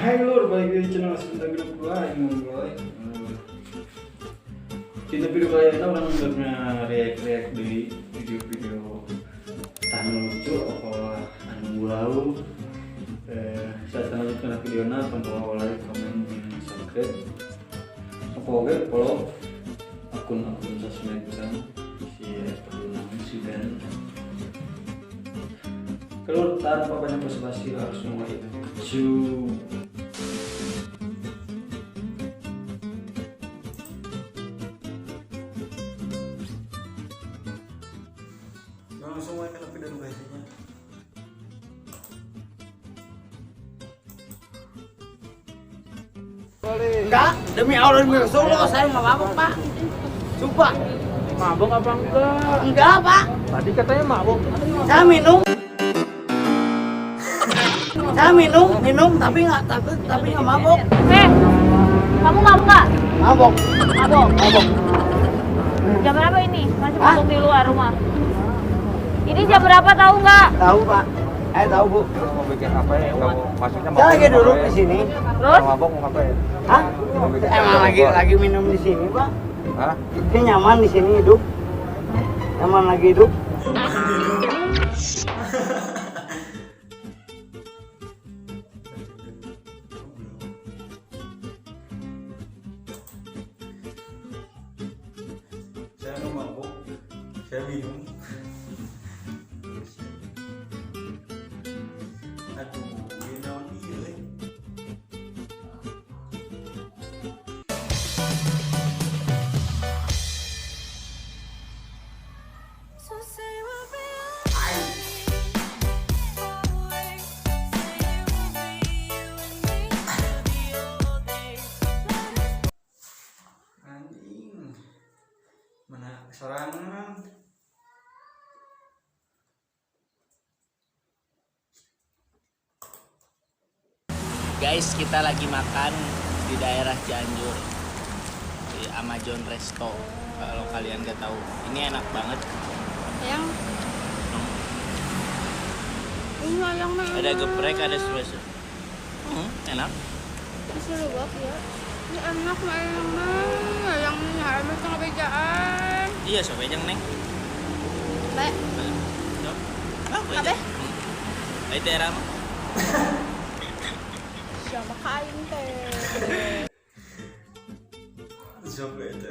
Hai lur, balik di channel Sunda Grup lain ngobrol. Dina video kali ini urang udah react-react di video-video tah lucu apa anu wow. Saya lanjutkan videonya, tombol like, komen, dan subscribe. Apa oke follow akun-akun sosmed urang si si Ben. Kalau tanpa banyak basa-basi langsung mulai. Langsung mulai ke video bahasanya. Enggak, demi Allah demi Rasulullah saya nggak mabuk Pak. Sumpah. Mabuk apa enggak? Enggak Pak. Tadi katanya mabuk. Saya minum. Saya minum tapi nggak tapi nggak mabuk. Kamu mabuk nggak? Mabuk. Mabuk. Mabuk. Jam berapa ini? Masih mabuk di luar rumah. Ini jam berapa tahu nggak? Tahu Pak. Tahu Bu. Mau bikin apa ya? Kamu maksudnya mabuk? Saya lagi duduk di sini. Terus? Mabuk mau ngapain? Hah? Emang lagi minum di sini Pak. Hah? Ini nyaman di sini hidup. Nyaman lagi hidup. Saya nggak mabuk, saya minum. Aduh, ini naon ieu euy. Anjing. Mana sorangan. Guys, kita lagi makan di daerah Cianjur di Amazon Resto. Kalau kalian nggak tahu, ini enak banget. Yang ini ayam ada geprek, ada susu. Enak. Seru banget ya. Ini enak ayam ayam ayam setengah bejaan. Iya, sok bejang neng. Baik. Apa? Ayo daerah mah. Siapa kain teh? Siapa itu?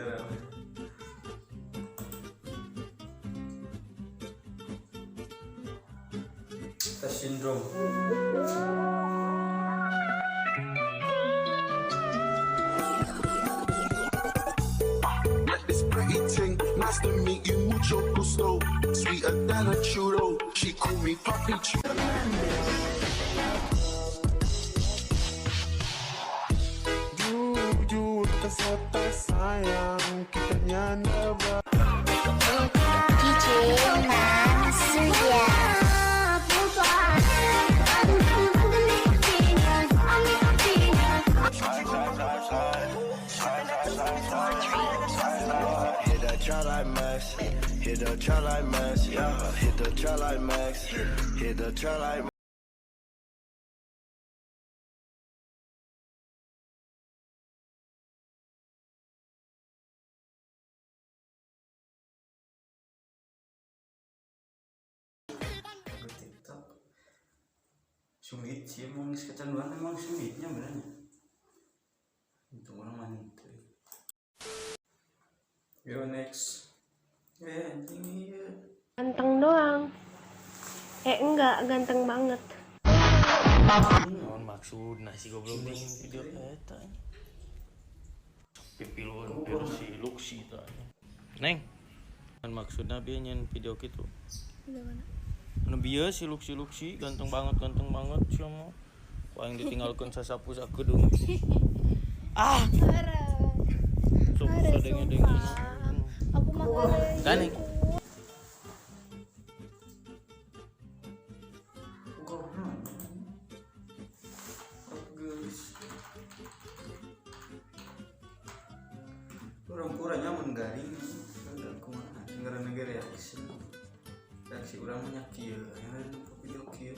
Tes sindrom. This pretty ting, nice to meet you, mucho gusto. Sweeter than a churro, she call me Papi Chulo. Sayang kita nyanda. DJ Surya. Hit that trap like Max, hit the trap like Max, yeah. Hit the trap like Max, hit the trap like. TikTok sulit sih emang kecanduan, emang sulitnya benernya itu orang mantu. Yo next. Anjing iya. Ganteng doang. Enggak, ganteng banget. Naon maksud nasi goblok nih video eta. Pipiluan versi Luxi ta. Neng. Kan maksudna bieu nyen video kitu. Anu bieu si Luxi ganteng banget sia mah. Ku aing ditinggalkeun sasapu sakedeung. Ah. Sok sadenge-denge. Aku mah Ganteng. Orang kurangnya mun garing udah kumaha ngaranna ge reaksi. Reaksi urang mah nya kieu, aya video kieu.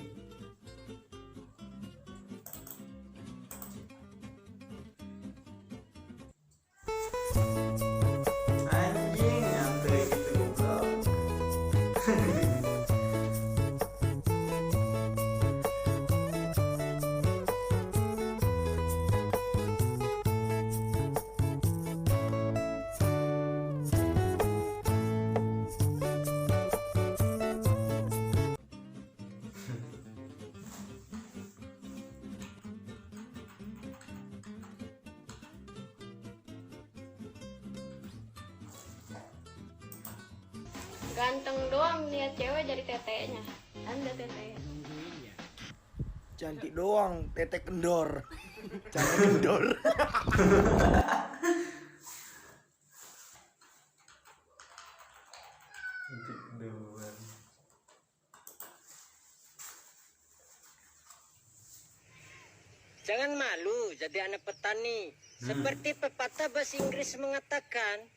Ganteng doang lihat cewek dari tetenya. Anda tete. Cantik doang, tete kendor. Jangan kendor. Cantik doang. Jangan malu jadi anak petani. Seperti pepatah bahasa Inggris mengatakan,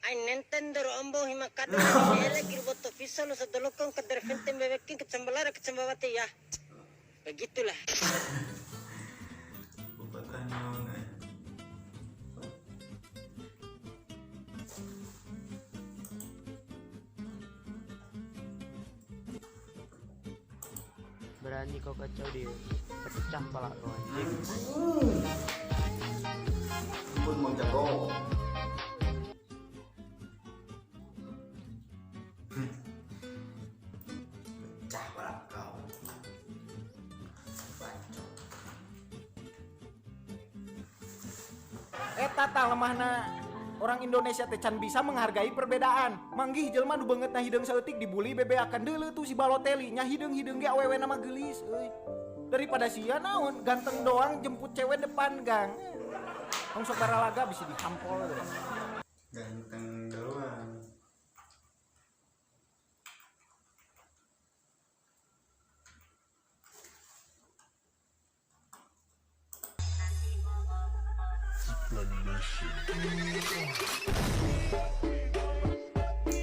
I nentender ombo himakado ele girboto fisolo sadolokong kaderfente bebekin kecambalara kecambawate ya. Begitulah. Pepatah naon eh. Berani kau kacau dia. Pecah pala kau anjing. Pun Mang Jago. Pecah pala kau. Bacot. Eta tah lemahna orang Indonesia teh can bisa menghargai perbedaan. Manggih jelema nu beungeutna hideung saeutik dibully bebeakan deuleu tuh si Balotelli nya hideung-hideung ge awewena mah geulis euy. Daripada sia naon ganteng doang jemput cewek depan gang. Tong sok baralaga bisa dihampol gitu. Ganteng doang.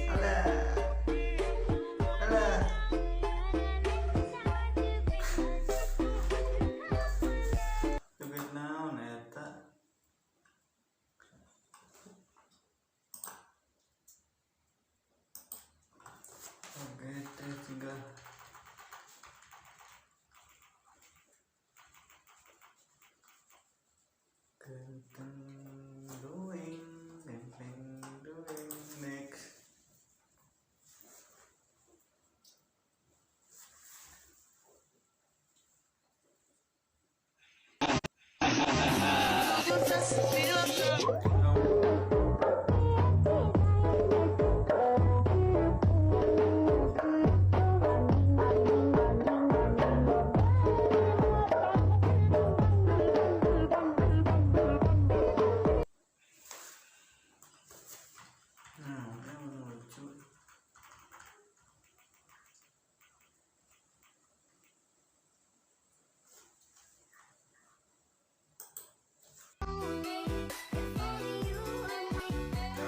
Alah. Alah. Joget naon eta? Joget teh siga ganteng doeng, ganteng doeng. Next. Nah, ini lucu.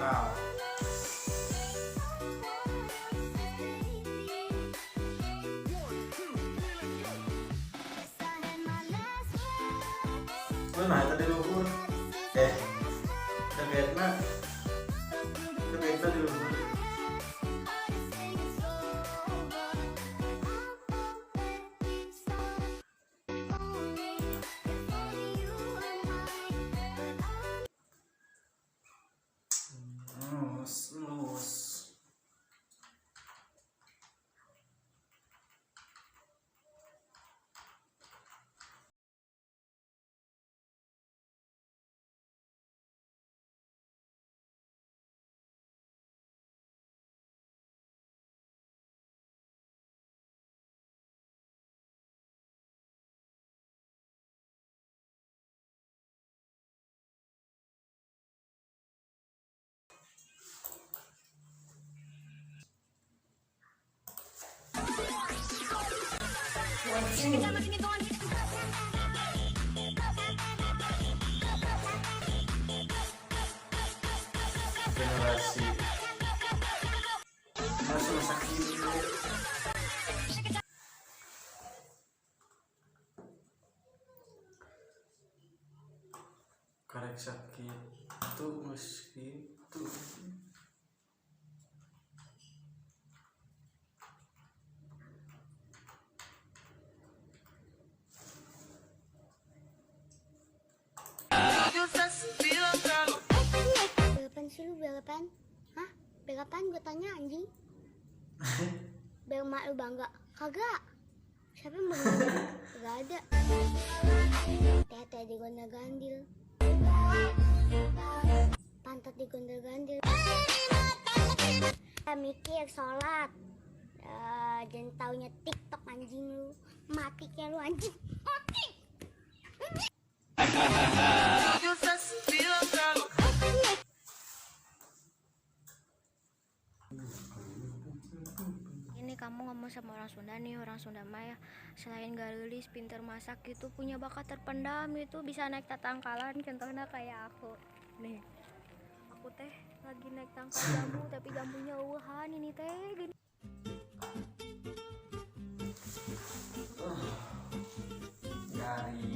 Wow. Oh, nah tadi luhur. Eh, jogetna. Jogetna di luhur. Nus, nus. Generasi masih masa kini. Karek sakit tuh meski tuh. Balapan sih lu balapan? Hah? Balapan gue tanya anjing. Biar mak lu bangga. Kagak. Siapa yang bangga? Gak ada. Tete digonda-gandil. Pantat digonda-gandil. Mikir sholat. Eh, jangan taunya TikTok, anjing lu. Mati kayak lu, anjing. Mati. Ini kamu ngomong sama orang Sunda nih, orang Sunda mah ya selain geulis, pinter masak gitu, punya bakat terpendam itu bisa naik tatangkalan, contohnya kayak aku. Nih, aku teh lagi naik tangkal jambu, tapi jambunya eueuhan ini teh gini. Garing.